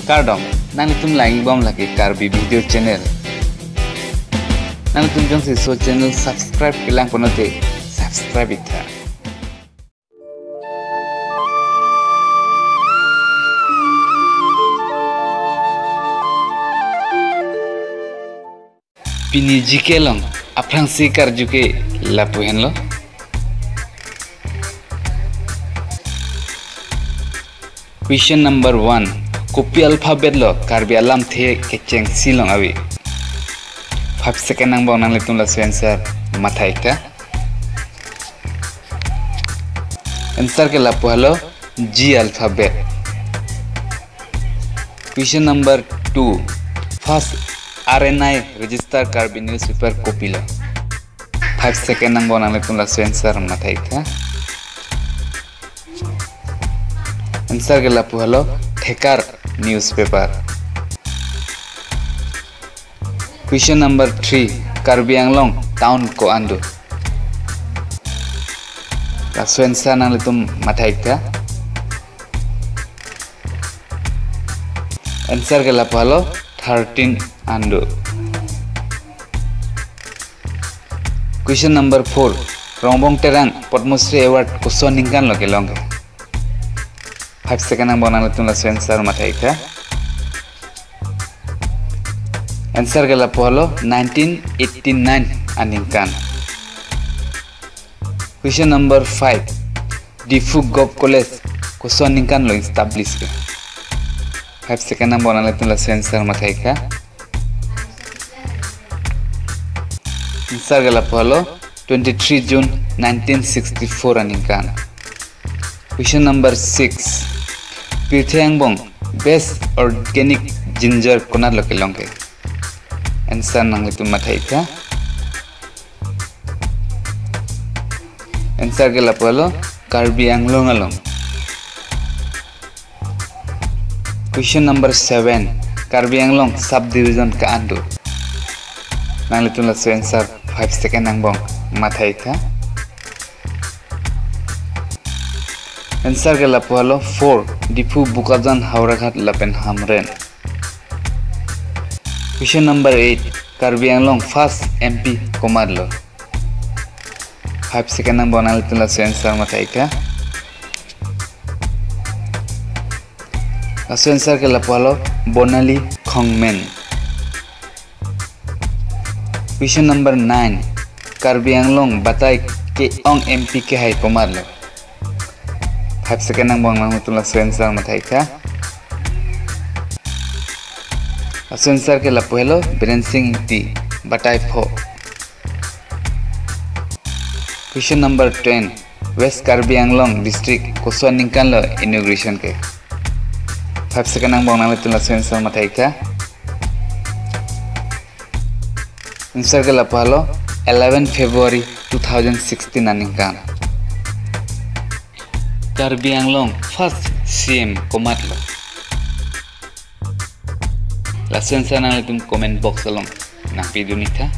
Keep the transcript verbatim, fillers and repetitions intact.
Kardom, nanglitum lang-ik bom lake Karbi Video Channel. Nanglitum jongsi laso channel subscribe kelang pulote subscribe iktha. Pini G K along aphrangsi karju ke lapu henlo. Question number one. Kopi alphabet lo Karbi alamthe kechengsi along ave? Five second angbong nanglitum laso answer matha iktha. Answer ke lapu helo G alphabet. Question number two. First R N I register Karbi newspaper kopilo? Five second angbong nanglitum laso answer matha iktha. Answer ke lapu helo Thekar newspaper. Question number three. Karbi Anglong town ko-an do? Laso answer nanglitum matha iktha. Answer ke lapu helo thirteen an do. Question number four. Rongbong Terang Padma Shri Award koson aningkan lo kelong ke? Five second angbong nanglitum laso answer matha iktha. Answer ke lapu helo nineteen eighty-nine aningkan. Question number five. Diphu Govt College koson aningkan lo establish ke? Five second angbong nanglitum laso answer matha iktha. Answer ke lapu helo twenty-three June nineteen sixty-four aningkan. Question number six. Pirthe angbong best organic ginger konat lo kelong ke? Answer nanglitum matha iktha. Answer ke lapu helo Karbi Anglong along. Question number seven. Karbi Anglong subdivision ko-an do? Nanglitum laso answer five second angbong matha iktha. Answer ke lapu helo four, Diphu, Bokajan, Howraghat lapen Hamren. Question number eight. Karbi Anglong first M P komat lo? Five second angbong nanglitum laso answer matha iktha. Laso answer ke lapu helo Bonali Khongmen. Question number nine. Karbi Anglong batai ke-ong M P kehai komat lo? Five second angbong nanglitum laso answer matha iktha. Laso answer ke lapu helo Biren Singh Ingti, batai pho. Question number ten. West Karbi Anglong district koson aningkan lo inauguration ke? Five second angbong nanglitum laso answer matha iktha. Answer ke lapu helo eleven February two thousand sixteen aningkan. Karbi Anglong first C M komat lo? Laso answer nanglitum comment box along nangpidun iktha.